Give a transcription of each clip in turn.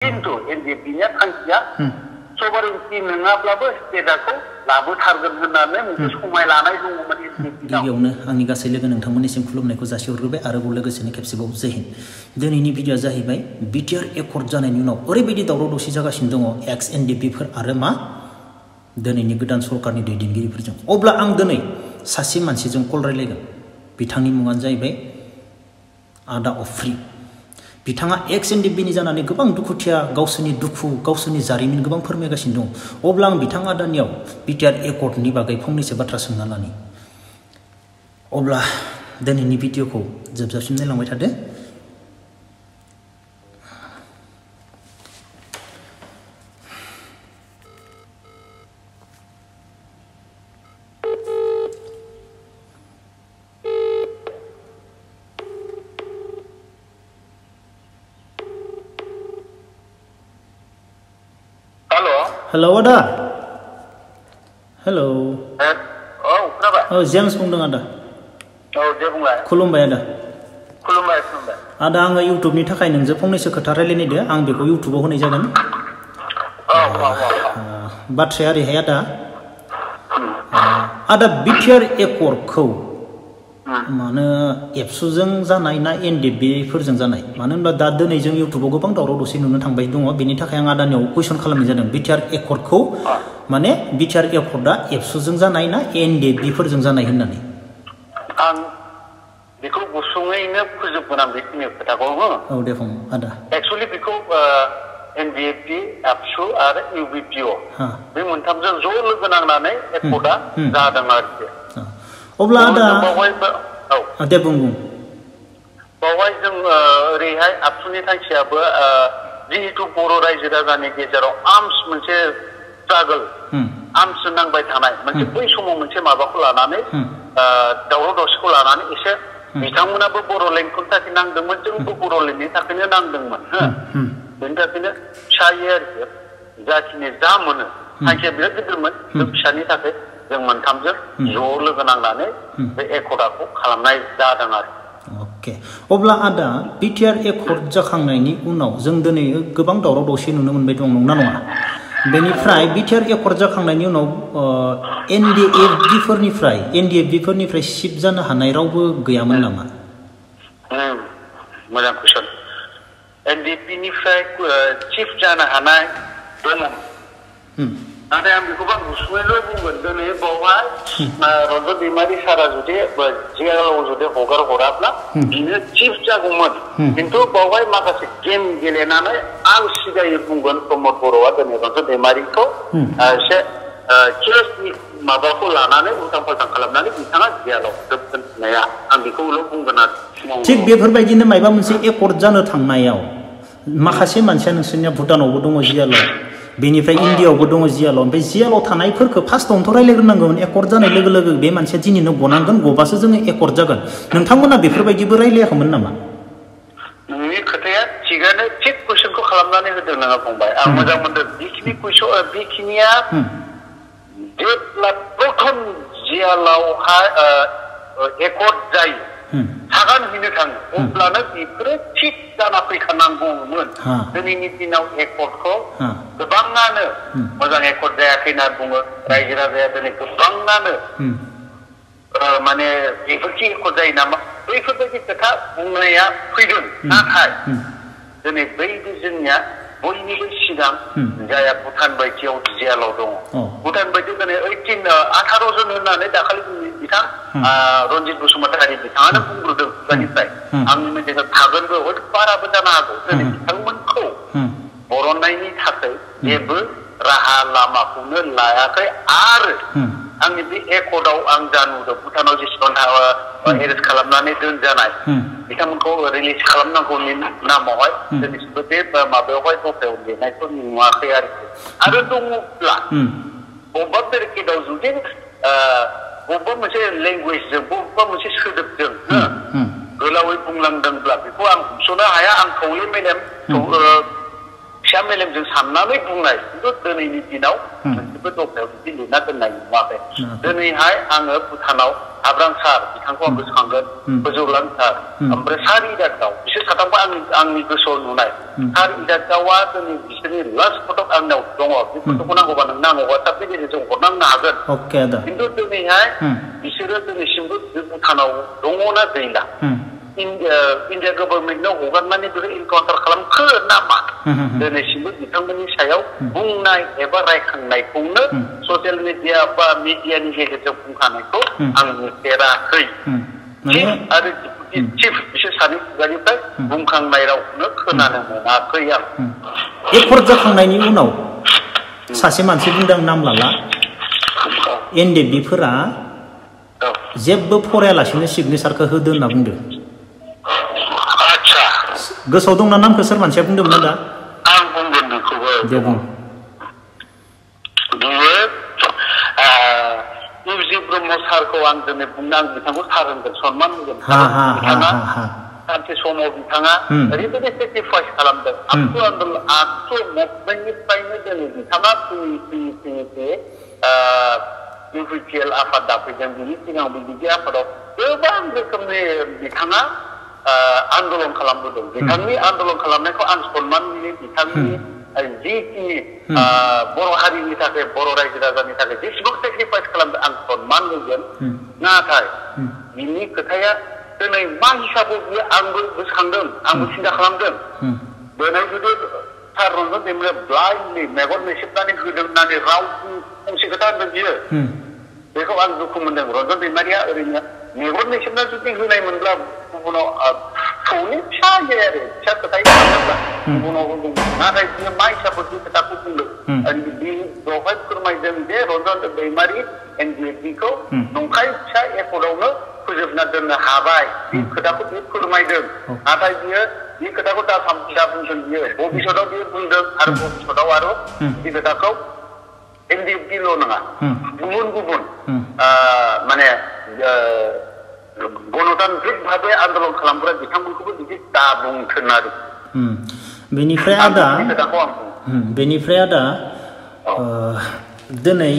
खिन्थु एनडिएफबिनि थांखिया सभारेन्टि नङाब्लाबो स्टेटखौ लाबोथारगोन होननानै मोनसे समाय लानाय दङमोन एनडिएफबि। गिबियावनो आंनि गासै लोगो नोंथांमोननिसिम खुलुमनायखौ जासिहरग्रोबाय आरोबाव लोगोसेनो खेबसेबाव जय हिन्द। दिनैनि भिडिअआ जाहैबाय बिटिआर एकर्ड जानायनि उनाव ओरैबायदि दावराव दावसि जागासिनो दङ एक्स एनडिएफबिफोर आरो मा दिनैनि गोदान सरकारनि दैदेनगिरिफोरजों। अब्ला आं दिनै सासे मानसिजों कल रायलायगोन। बिथांनि मुङानो जाहैबाय आदा अफ्रि। बिथाङा एक्स एनडिएफबिनि जानानै गोबां दुखुथिया गावसोरनि दुखु गावसोरनि जारिमिन गोबां फोरमायगासिनो दं। अब्ला आं बिथां आदानियाव बिटिआर एकर्डनि बागै फंनैसो बाथ्रा सोंना लानि। अब्ला दिनैनि भिडिअखौ जोबजासिम नायलांबाय थादो। हेलौ आदा। हेलौ। औ खोनाबाय? औ जेम्स बुंदों आदा। औ दे बुंलाय। खुलुमबाय आदा। खुलुमबाय खुलुमबाय। आदा आङो इउटुबनि थाखाय नोंजों फंनैसो खोथा रायलायनायदो। आं बेखौ इउटुबाव होनाय जागोन। बाथ्राया ओरैहाय आदा। आदा बिटिआर एकर्डखौ मानो एबसुजों जानाय ना एनडिएफबिफोरजों जानाय? मानो होनब्ला दा दिनै जों इउटुबाव गोबां दावराव दावसि नुनो थांबाय दङ। बेनि थाखाय आं आदानियाव कुइसन खालामनाय जादों बिटिआर एकर्डखौ माने बिटिआर एकर्डआ एबसुजों जानाय ना एनडिएफबिफोरजों जानाय होननानै। आं बेखौ गुसुङैनो फोजोबगोन आं बेखिनि खोथाखौ। औ दे बुं आदा। एक्सुअलि बेखौ एनडिएफबि एबसु आरो इउबिपिअ बे मोनथामजों ज' लोगो नांनानै एकर्डआ जादों आरोखि। अब्ला आदा औ दे बुं बुं। बावहाय जों ओरैहाय आबसुनि थांखियाबो जिहेतु बर' रायजो राजानि गेजेराव आर्मस मोनसे स्ट्रागल आर्मस नांबाय थानाय मोनसे बै समाव मोनसे माबाखौ लानानै दावराव दावसिखौ लानानै एसे बिथांमोनाबो बर'लेण्डखौनि थाखाय नांदोंमोन जोंबो बर'लेण्डनि थाखायनो नांदोंमोन। बेनि थाखायनो फिसायै आरोखि जाखिनि जा मोनो थांखिया बिराद गिदिरमोन फिसानि थाखाय जों मोनथामजों ज' लोगो नांनानै बे एकर्डखौ खालामनाय जादों आरो। अके अब्ला आदा बिटिआर एकर्ड जाखांनायनि उनाव जों दिनै गोबां दावराव दावसि नुनो मोनबाय दं नंना नङा? बेनिफ्राय बिटिआर एकर्ड जाखांनायनि उनाव एनडिएफबिफोरनिफ्राय शिफ्ट जानो हानाय रावबो गैयामोन नामा? मोजां कुइसन। एनडिएफबिनिफ्राय शिफ्ट जानो हानाय दङ। नाथाय आं बेखौबो आं गुसुङैल' बुंगोन दिनै बावहाय रन्जन दैमारि सारा जुदि जियालाव जुदि हगार हराब्ला बिनो चिफ जागौमोन। खिन्थु बावहाय माखासे गेम गेलेनानै आं सिगायै बुंगोन प्रमद बर'आ दिनै रन्जन दैमारिखौ एसे केसनि माबाखौ लानानै उल्टां फाल्टां खालामनानै बिथाङा जियालाव दोनफिननाया आं बेखौल' बुंगोन आरो। थिग बेफोरबायदिनो माबा मोनसे एकर्ड जानो थांनायाव माखासे मानसिया नोंसोरनिया भुटानावबो दङ जियालाव बेनिफ्राय इन्डियायावबो दङ जियालाव। ओमफ्राय जियालाव थानायफोरखौ फार्स्टआवनोथ' रायलायग्रोनांगौमोन। एकर्ड जानाय लोगो लोगो बे मानसिया दिनैनो गनांगोन गबासो जोङो एकर्ड जागोन। नोंथांमोना बेफोरबायदिबो रायलायाखैमोन नामा? नोंनि खोथाया थिगानो थिग कुइसनखौ खालामनानै होदों नोङो फंबाय। आं मोजां मोनदों बेखिनि कुइसन बेखिनिया जेब्ला प्रथम जियालावहाय एकर्ड जायो सागान हैनो थाङो अब्लानो बेफोरो थिग जाना फैखानांगौमोन। दिनैनि दिनाव एकर्डखौ गोबाङानो मोजां एकर्ड जायाखै होनना बुङो। रायजो राजाया दिनै गोबाङानो माने बेफोरखि एकर्ड जायो नामा बैफोरबायदि खोथा बुंनाया फैदों। नाथाय दिनै बैबो जोंनिया बयनिबो सिगां जाया भुटान बायदियाव जियालाव दङ। भुटान बायदियाव दिनै 18 जन होननानै दाखालि बिथां रन्जित बसुमतारी बिथाङानो बुंग्रोदों खुगानिफ्राय। आंनि मिथिनायाव थागोनबो हयथ' बाराबो जानो हागौ। दिनै बिथांमोनखौ बरननायनि थाखाय जेबो राहा लामाखौनो लायाखै। आरो आंनि बे एकर्डआव आं जा नुदों भुटानाव जेसेबां एरेस्ट खालामनानै दोनजानाय बिथांमोनखौ रिलिज खालामनांगौनि नामावहाय दिनैसिमबो बे माबायावहाय दफायाव लिरनायखौ नुवाखै आरोखि। आरो दङब्ला बबेबा बेरिकेडाव जुदि बबेबा मोनसे लेंगुवेजजों बबेबा मोनसे सोदोबजों गोलावै बुंलांदोंब्ला बेखौ आं हमस'नो हाया। आं थौले मेलेम फिसा फिसा मेलेमजों साननानै बुंनाय खिन्थु दिनैनि दिनाव मोनसेबो दफायाव बिदि लिरना दोननाय नुवाखै दिनैहाय आङो भुटानाव हाब्रां सार बिथांखौ आं गोसोखांगोन गोजौलां सार ओमफ्राय सार इरागदाव बिसोर साथामखौ आंनि गोसोआव नुनाय सार इरागदावा दिनै बिसोरनि लास्ट फट' आंनाव दङ बे फट'खौ नांगौबा नोंनो आङो वाट्सएपनि गेजेरजों हरनांनो हागोन खिन्थु दिनैहाय बिसोरो दिनैसिमबो भुटानाव दङना गैला इन्डिया गभर्नमेन्टनाव हगारनानै बेखौ इनकाउन्टार खालामखो नामा दिनैसिमबो बिथांमोननि सायाव बुंनाय एबा रायखांनायखौनो ससियेल मिडिया बा मिडियानि गेजेरजों बुंखानायखौ आं नुफेराखै आरो चिफ बिसोर सानै खुगानिफ्राय बुंखांनाय रावखौनो खोनानो मोनाखै आं एकर्ड जाखांनायनि उनाव सासे मानसि बुंदों नाम लाला एनडिएफबिफोरा जेबो फरायालासिनो सिगनेसारखौ होदो होनना बुंदों गोसोआव दंना नामखौ सोर मानसिया बुंदोंमोन दा आं बुंगोन बेखौबो दे बुं बियो इउजि ब्रह्म सारखौ आं दिनै बुंनो आं बिथांखौ सार होनगोन सनमान होगोन बिथाङा सानसे समाव बिथाङा ओरैबायदि सेक्रिफाइस खालामदों आखु मुभमेन्टनिफ्रायनो दिनै बिथाङा फैयै इउपिपिएल आफाद दाफैदों बिनि सिगाङाव बिदि आफादाव गोबां रोखोमनि बिथाङा आन्दलन खालामबोदों बिथांनि आन्दलन खालामनायखौ आं सनमान होयो बिथांनि जिखिनि बर' हारिनि थाखाय बर' रायजो राजानि थाखाय जेसेबां सेक्रिफाइस खालामदों आं सनमान होगोन नाथाय बिनि खोथाया दिनै मा हिसाबै बियो आंबो गोसोखांदों आंबो सिन्था खालामदों दिनै जुदि सार रन्जन दैमारिया ब्लाइन्डलि मेगन मेसेबनानै होदों होननानै रावबो फंसे खोथा होनदों बियो बेखौ आं दुखु मोनदों रन्जन दैमारिया ओरैनो मेगन मेसेबना जुदि होनायमोनब्ला गुबुनाव सौनि फिसा जाया आरो फिसा खोथायै थाङोब्ला गुबुनाव होदोंमोन नाथाय बियो मा हिसाबै बे खोथाखौ बुंदों बेवहाय फोरमायदों जे रन्जन दैमारि एनडिएफबिखौ नंखाय फिसा एकर्डआवनो फोजोबना दोननो हाबाय बे खोथाखौ बियो फोरमायदों नाथाय बियो बे खोथाखौ दा बुंदों बियो भबिष्यतआव बियो बुंदों आरो भबिष्यतआव आरो बे खोथाखौ एनडिएफबिल' नङा गुबुन गुबुन माने गणतान्त्रिक भाबै आन्दलन खालामग्रा बिथांमोनखौबो बिदि दा बुंथों आरो बेनिफ्राय आदा दिनै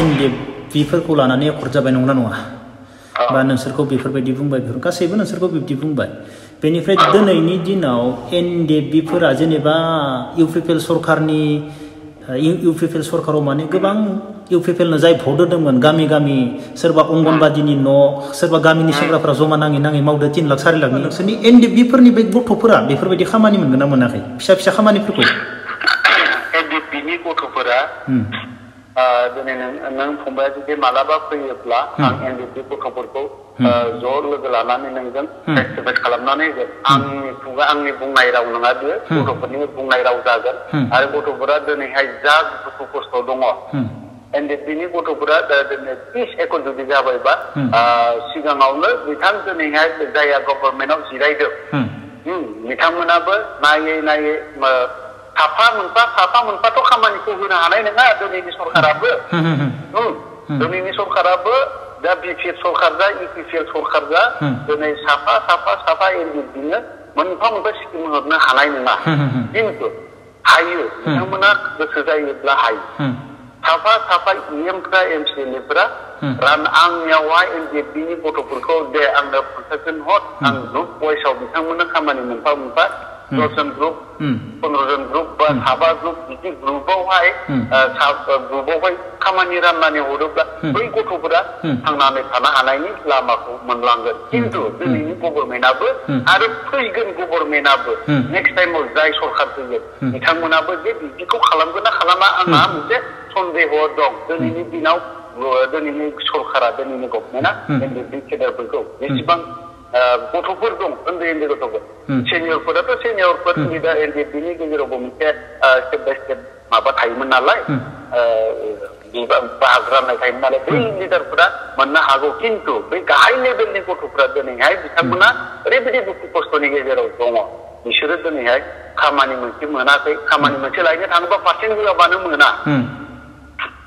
एनडिएफबिफोरखौ लानानै एकर्ड जाबाय नंगौना नङा बा नोंसोरखौ बेफोरबायदि बुंबाय बेफोर गासैबो नोंसोरखौ बिब्दि बुंबाय बेनिफ्राय दिनैनि दिनाव एनडिएफबिफोरा जेनेबा इउपिपिएल सरकारनि इउपिपिएल सरकाराव माने गोबां इउपिपिएलनो जाय भट होदोंमोन गामि गामि सोरबा अंगनबादिनि न' सोरबा गामिनि सेंग्राफोरा जमा नाङै मावदो 3 लाख 4 लाखनि नोंसोरनि एनडिएफबिफोरनि बे गथ'फोरा बेफोरबायदि खामानि मोनगोन ना मोनाखै फिसा खामानिफोरखौ एनडिएफबिनि गथ'फोरा दिनै नों फंबाया जुदि मालाबा फैयोब्ला आं एनडिएफबि गथ'फोरखौ ज' लोगो लानानै नोंजों फेस टु फेस खालामनानै होगोन आंनि बुंनाय राव नङा बियो गथ'फोरनि बुंनाय राव जागोन आरो गथ'फोरा दिनैहाय जा दुखु खस्थ' दङ एनडिएफबिनि गथ'फोरा दिनै 30 एकड़ जुदि जाबायबा सिगाङावनो बिथां दिनैहाय जायहा गभर्नमेन्टआव जिरायदों बिथांमोनाबो नायै साफा मोनफाथ' खामानिखौ होनो हानाय नङा दिनैनि सरकाराबो दिनैनि सरकाराबो दा बिपिएल सरकार जा इउपिपिएल सरकार जा दिनै साफा एनडिएफबिनो मोनफा स्किम हरनो हानाय नङा खिन्थु हायो बिथांमोना गोसो जायोब्ला हायो साफा इएमफ्रा एमसिएलएफ्रा आंनियावहाय एनडिएफबिनि गथ'फोरखौ दे आंनो फैसाजों हर आं ग्रुप वाइसआव बिथांमोननो खामानि मोनफा 10 जन ग्रुप 15 जन ग्रुप बा 7 ग्रुप बिदि ग्रुपावहाय खामानि राननानै हरोब्ला बै गथ'फोरा थांनानै थानो हानायनि लामाखौ मोनलांगोन खिन्थु दिनैनि गभर्नमेन्टआबो आरो फैगोन गभर्नमेन्टआबो नेक्स्ट टाइमाव जाय सरकार फैगोन बिथांमोनाबो जे बिदिखौ खालामगोन ना खालामा आंहा मोनसे सन्देह दं दिनैनि दिनाव दिनैनि सरकारा दिनैनि गभर्नमेन्टआ एनडिएफबि केडारफोरखौ जेसेबां गथ'फोर दं उन्दै गथ'फोर सेनियरफोराथ' सेनियरफोर दा एनडिएफबिनि गेजेरावबो मोनसे स्टेप बाय स्टेप माबा थायोमोन नालाय बाहागो राननाय थायोमोन नालाय बै लिडारफोरा मोननो हागौ खिन्थु बै गाहाय लेभेलनि गथ'फोरा दिनैहाय बिथांमोना ओरैबायदि दुखु खस्थ'नि गेजेराव दङ बिसोरो दिनैहाय खामानि मोनसे मोनाखै खामानि मोनसे लायनो थाङोबा पार्सेन्ट होआबानो मोना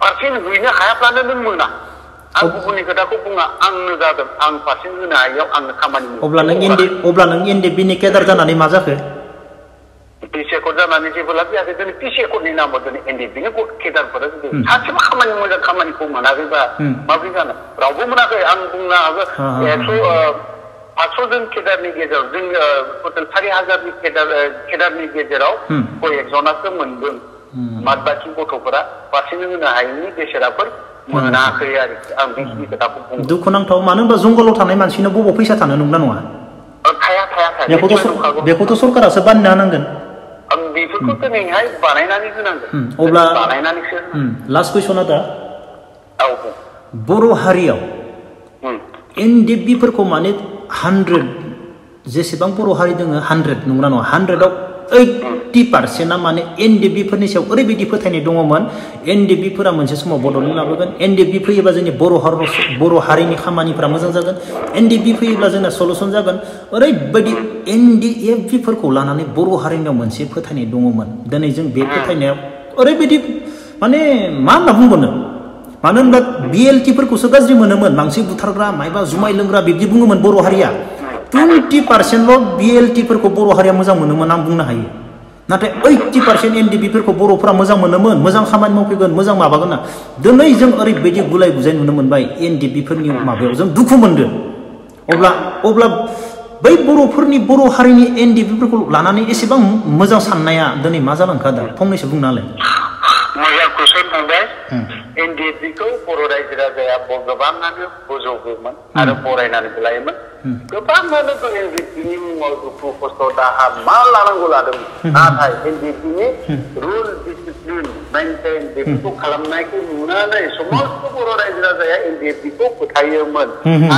पार्सेन्ट हैनो हायाब्लानो नों मोना आं गुबुननि खोथाखौ बुङा आंनो जादों आं पार्सेन्ट होनो हायैयाव आंनो खामानि अब्ला नों एनडिएफबिनि केडार जानानै मा जाखो पिस एकर्ड जानानै जेबो लाब जायाखै दिनै पिस एकर्डनि नामाव दिनै एनडिएफबिनि केडारफोरा जुदि सासेबो खामानि मोजां खामानिखौ मोनाखैबा माबोरै जानो रावबो मोनाखै आं बुंनो हागोन 500 जन केडारनि गेजेराव जों टटेल 4000 केडारनि गेजेराव कयेकजनासो मोनदों मादबाखि गथ'फोरा पारसेन्ट होनो हायैनि बेसेराफोर मोनाखै आरोखि आं बेखिनि खोथाखौ बुंदों दुखुनांथाव मानो होनबा जंगलाव थानाय मानसिनाव बबाव फैसा थानो नंगौना नङा बेखौथ' सरकारासो बानायना होनांगोन आं बेफोरखौ दिनैहाय बानायनानै होनांगोन अब्ला बानायनानैसो लास्ट कुइसना दा औ बर' हारियाव एनडिएफबिफोरखौ माने 100 जेसेबां बर' हारि दङ 100 नंगौना नङा 100आव 80% माने एनडिएफबिफोरनि सायाव ओरैबायदि फोथायनाय दङमोन एनडिएफबिफोरा मोनसे समाव बड'लेण्ड लाबोगोन एनडिएफबि फैयोबा जोंनि बर' हारिनि खामानिफोरा मोजां जागोन एनडिएफबि फैयोब्ला जोंना सलुसन जागोन ओरैबायदि एनडिएफबिफोरखौ लानानै बर' हारिनियाव मोनसे फोथायनाय दङमोन दिनै जों बे फोथायनायाव ओरैबायदि माने मा होनना बुंबावनो मानो होनबा बिएलटिफोरखौसो गाज्रि मोनोमोन मानसि बुथारग्रा मायबा जुमाय लोंग्रा बिब्दि बुङोमोन बर' हारिया 20%ल' बिएलटिफोरखौ बर' हारिया मोजां मोनोमोन आं बुंनो हायो नाथाय 80% एनडिएफबिफोरखौ बर'फोरा मोजां मोनोमोन मोजां खामानि मावफैगोन मोजां माबागोन ना दिनै जों ओरैबायदि गुलाय गुजाय नुनो मोनबाय एनडिएफबिफोरनि माबायाव जों दुखु मोनदों अब्ला बै बर' हारिनि एनडिएफबिफोरखौ लानानै एसेबां मोजां साननाया दिनै मा जालांखो दा फंनैसो बुंना होलाय मोजां कुइसन फंबाय एनडिएफबिखौ बर' रायजो राजाया गोबाङानो बोजबोमोन आरो बरायनानैबो लायोमोन गोबाङानो एनडिएफबिनि मुङाव दुखु खस्थ' दाहा मा लानांगौ लादोंमोन नाथाय एनडिएफबिनि रुल डिसिप्लिन मेनटेन बेफोरखौ खालामनायखौ नुनानै समस्त बर' रायजो राजाया एनडिएफबिखौ फोथायोमोन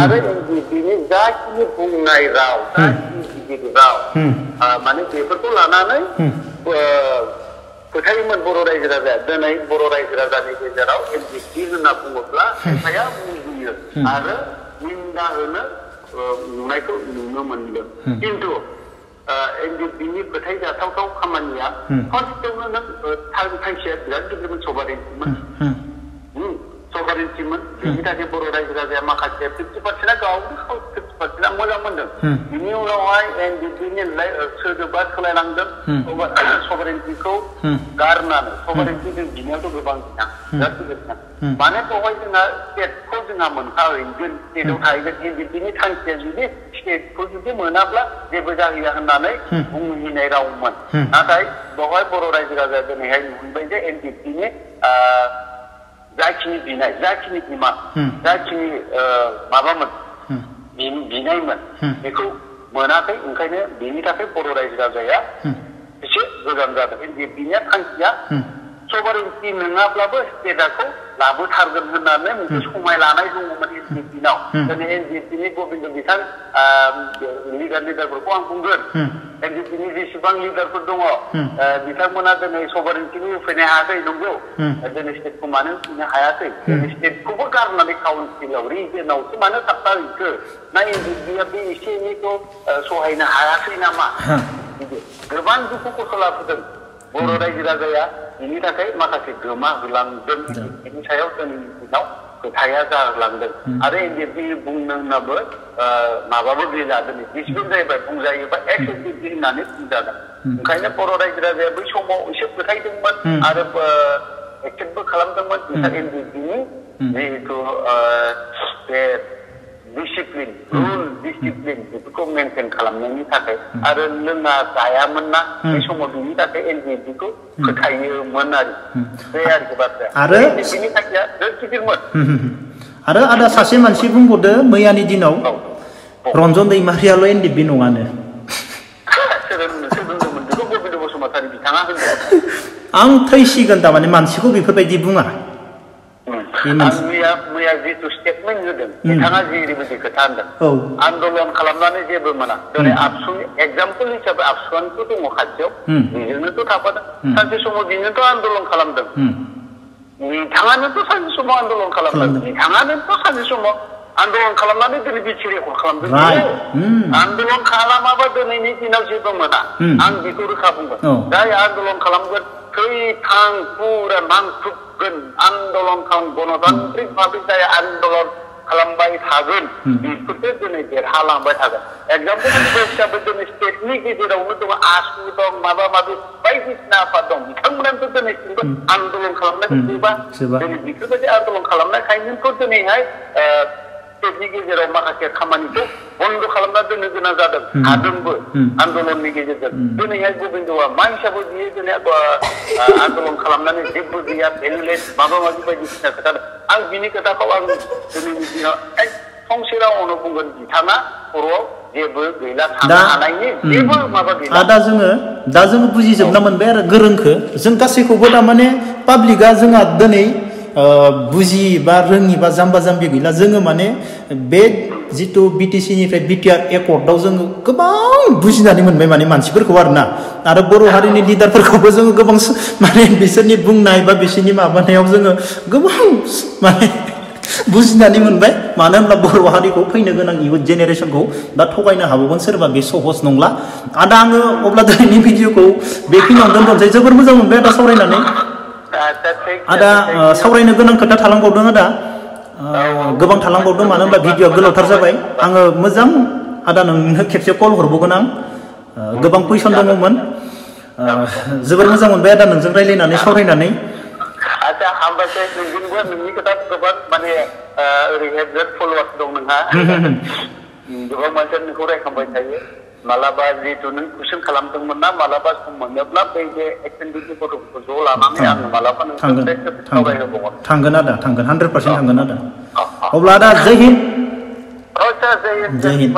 आरो एनडिएफबिनि जाखिनि बुंनाय राव जाखिनि गिदिर राव माने बेफोरखौ लानानै फोथायोमोन बर' रायजो राजाया दिनै बर' रायजो राजानि गेजेराव एनडिएफबि होनना बुङोब्ला खायफाया बुजियो आरो निन्दा होनो नुनायखौ नुनो मोनदों खिन्थु एनडिएफबिनि फोथायजाथाव खामानिया फार्स्टआवनो नों थांखिया बिराद गिदिरमोन सभारेन्टिमोन बेनि थाखाय बर' रायजो राजाया माखासे 50%आ गावनो 50%आ मोजां मोनदों बिनि उनावहाय एनडिएफबिनि सोदोबा सोलायलांदों सभारेन्टिखौ गारनानै सभारेन्टि जों बिनायावथ' गोबां बिराद गिदिर माने बेवहाय जोंहा स्टेटखौ जोंहा मोनखाहैगोन स्टेटआव थाहैगोन एनडिएफबिनि थांखिया जुदि स्टेटखौ जुदि मोनाब्ला जेबो जाहैया होननानै बुंहैनाय रावमोन नाथाय बेवहाय बर' रायजो राजाया दिनैहाय नुहैबाय जे एनडिएफबिनि जाखिनि बिनाय जाखिनि डिमान्ड जाखिनि माबामोन बिनायमोन बेखौ मोनाखै ओंखायनो बेनि थाखाय बर' रायजो राजाया एसे गोजान जादों एनडिएफबिनि थांखिया सभारेन्टि नङाब्लाबो स्टेटखौ लाबोथारगोन होननानै मोनसे समाय लानाय दङमोन एनडिएफबिनाव दिनै एनडिएफबिनि गबिन्द बिथां लिडारफोरखौ आं बुंगोन एनडिएफबिनि जेसेबां लिडारफोर दङ बिथांमोना दिनै सभारेन्टिखौ होफैनो हायाखै नंगौ दिनै स्टेटखौ मानो होफैनो हायाखै स्टेटखौबो गारनानै काउन्सिलाव रिजनावसो मानो थाबथाहैखो ना एनडिएफबिया बे एसे एनैखौ सहायनो हायाखै नामा गोबां दुखु खस्थ' लाबोदों बर' रायजो राजाया बिनि थाखाय माखासे गोमा होलांदों बिनि सायाव दिनैनि दिनाव खोथाया जालांदों आरो एनडिएफबि बुंनो होननाबो माबाबो गैला दिनै डिसप्लिन जाहैबाय बुंजायोबा एक्स एनडिएफबि होननानै बुंजागोन ओंखायनो बर' रायजो राजाया बै समाव एसे फोथायदोंमोन आरो एक्सेप्टबो खालामदोंमोन बिथां एनडिएफबिनि जिहेतु बे डिसिप्लिन रुल डिसिप्लिन बेफोरखौ मेनटेन खालामनायनि थाखाय आरो लोङा जायामोन ना बे समाव बिनि थाखाय एनडिएफबिखौ फोथायोमोन आरो बे आरोखि बाथ्राया आरो बिनि थाखाय गिदिरमोन आरो आदा सासे मानसि बुंबावदो मैयानि दिनाव रन्जन दैमारियाल' एनडिएफबि नङानो सोर बुंदोंमोन बेखौ गबिन्द बसुमतारी बिथाङा होनदों आं थैसिगोन थारमाने मानसिखौ बेफोरबायदि बुङा मैया जिथु स्टेटमेन्ट होदों बिथाङा जेरैबायदि खोथा होनदों आन्दलन खालामनानै जेबो मोना दिनै आबसुनि एगजाम्पल हिसाबै आबसुआनोथ' दङ खाथियाव बेजोंनोथ' थाफादों सानसे समाव बेनोथ' आन्दलन खालामदों बिथाङानोथ' सानसे समाव आन्दलन खालामदों बिथाङानोथ' सानसे समाव आन्दलन खालामनानै दिनै बिटि रेकर्ड खालामदों आन्दलन खालामाबा दिनैनि दिनाव जेबो मोना आं बेखौ रोखा बुंगोन जाय आन्दलन खालामगोन थै-थां पुरा नांथुबगोन आन्दलन खालाम गणतान्त्रिक भाबै जाय आन्दलन खालामबाय थागोन बेफोरखौ दिनै देरहालांबाय थागोन एग्जाम्पल हिसाबै दिनै स्टेटनि गेजेरावनो दङ आसु दं माबा माबि बायदिसिना आफाद दं बिथांमोनाथ' दिनैसिमबो आन्दलन खालामनायखौ नुबा दिनै बेफोरबायदि आन्दलन खालामनायखायनोथ' दिनैहाय स्टेटनि गेजेराव माखासे खामानिखौ बन्द' खालामना दोननो गोनां जादों हादोंबो आन्दलननि गेजेरजों दिनैहाय गबिन्दआ मा हिसाबै बियो दिनै आन्दलन खालामनानै जेबो गैया भेलुलेस माबा माबि बायदिसिना खोथा आं बिनि खोथाखौ आं दिनैनि दिनाव फंसे रावावनो बुंगोन बिथाङा खर'आव जेबो गैला थानो हानायनि जेबो माबा गैला दा जोङो बुजिजोबना मोनबाय आरो गोरोंखो जों गासैखौबो थारमाने पाब्लिकआ जोंहा दिनै बुजि बा रोङि बा जाम्बा जाम्बि गैला जोङो माने बे जितु बिटिसि निफ्राय बिटिआर एकर्डआव जोङो गोबां बुजिनानै मोनबाय माने मानसिफोरखौ आरो बर' हारिनि लिडारफोरखौबो जोङो गोबां माने बिसोरनि बुंनाय बा बिसोरनि माबानायाव जोङो गोबां माने बुजिनानै मोनबाय मानो होनब्ला बर' हारिखौ फैनो गोनां इयुन जेनेरेसनखौ दा थगायनो हाबावगोन सोरबा बे सहज नंला आदा आङो अब्ला दिनैनि भिडिअखौ बेखिनियावनो दोनथ'नोसै जोबोर मोजां मोनबाय आदा सावरायनानै आदा सावरायनो गोनां खोथा थालांबावदों आदा गोबां थालांबावदों मानो होनब्ला भिडिअआ गोलावथार जाबाय आङो मोजां आदा नोंनो खेबसे कल हरबावगोन आं गोबां कुइसन दङमोन जोबोर मोजां मोनबाय आदा नोंजों रायज्लायनानै सावरायनानै आच्छा हामबायसै नोंजोंबो नोंनि खोथा गोबां माने ओरैहाय बिराद फल'वार्स दं नोंहा गोबां मानसिया नोंखौ रायखांबाय थायो मालाबा जिहेतु नों कुइसन खालामदोंमोन ना मालाबा सम मोनोब्ला बै बे एक्सएनडिपि गथ'फोरखौ ज' लानानै आङो मालाबा नोंखौ सावरायहोबावगोन थांगोन आदा थांगोन 100% थांगोन आदा अब्ला आदा जय हिन्द जय हिन्द